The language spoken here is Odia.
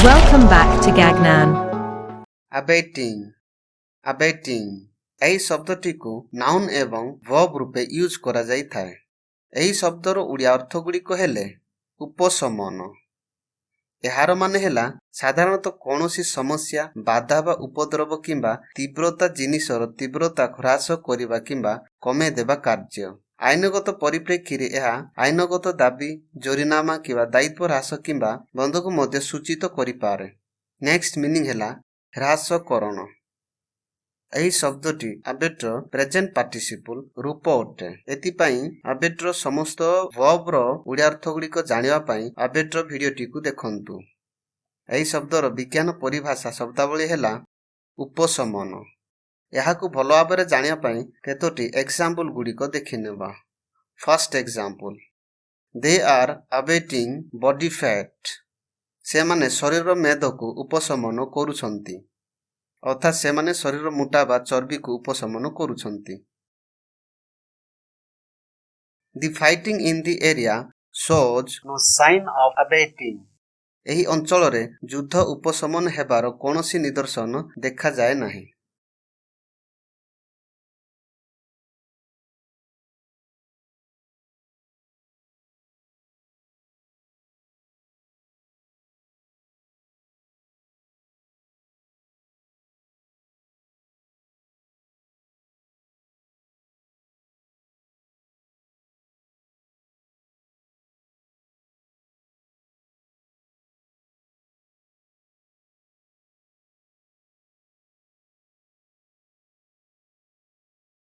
Welcome back to Gagnan. ଆବେଟିଂ। ଆବେଟିଂ, ଏହି ଶବ୍ଦଟିକୁ ନାଉନ୍ ଏବଂ ଭର୍ବ ରୂପେ ୟୁଜ୍ କରାଯାଇଥାଏ। ଏହି ଶବ୍ଦର ଓଡ଼ିଆ ଅର୍ଥଗୁଡ଼ିକ ହେଲେ ଉପଶମନ। ଏହାର ମାନେ ହେଲା ସାଧାରଣତଃ କୌଣସି ସମସ୍ୟା, ବାଧା ବା ଉପଦ୍ରବ କିମ୍ବା ତୀବ୍ରତା ଜିନିଷର ତୀବ୍ରତା ହ୍ରାସ କରିବା କିମ୍ବା କମେଇ ଦେବା କାର୍ଯ୍ୟ। ଆଇନଗତ ପରିପ୍ରେକ୍ଷୀରେ ଏହା ଆଇନଗତ ଦାବି, ଜୋରିନାମା କିମ୍ବା ଦାୟିତ୍ୱ ହ୍ରାସ କିମ୍ବା ବନ୍ଧକୁ ମଧ୍ୟ ସୂଚିତ କରିପାରେ। ନେକ୍ସଟ ମିନିଂ ହେଲା ହ୍ରାସକରଣ। ଏହି ଶବ୍ଦଟି ଆବେଟ୍ର ପ୍ରେଜେଣ୍ଟ ପାର୍ଟିସିପଲ୍ ରୂପ ଅଟେ। ଏଥିପାଇଁ ଆବେଟ୍ର ସମସ୍ତ ଭର୍ବର ଓଡ଼ିଆ ଅର୍ଥଗୁଡ଼ିକ ଜାଣିବା ପାଇଁ ଆବେଟ୍ର ଭିଡ଼ିଓଟିକୁ ଦେଖନ୍ତୁ। ଏହି ଶବ୍ଦର ବିଜ୍ଞାନ ପରିଭାଷା ଶବ୍ଦାବଳୀ ହେଲା ଉପଶମନ। ଏହାକୁ ଭଲ ଭାବରେ ଜାଣିବା ପାଇଁ କେତୋଟି ଏକ୍ସାମ୍ପଲ୍ ଗୁଡ଼ିକ ଦେଖିନେବା। First example, "They are abating body fat." ସେମାନେ ଶରୀରର ମେଦକୁ ଉପଶମନ କରୁଛନ୍ତି, ଅର୍ଥାତ୍ ସେମାନେ ଶରୀରର ମୋଟା ବା ଚର୍ବିକୁ ଉପଶମନ କରୁଛନ୍ତି। The fighting in the area shows no sign of abating. ଏହି ଅଞ୍ଚଳରେ ଯୁଦ୍ଧ ଉପଶମନ ହେବାର କୌଣସି ନିଦର୍ଶନ ଦେଖାଯାଏ ନାହିଁ।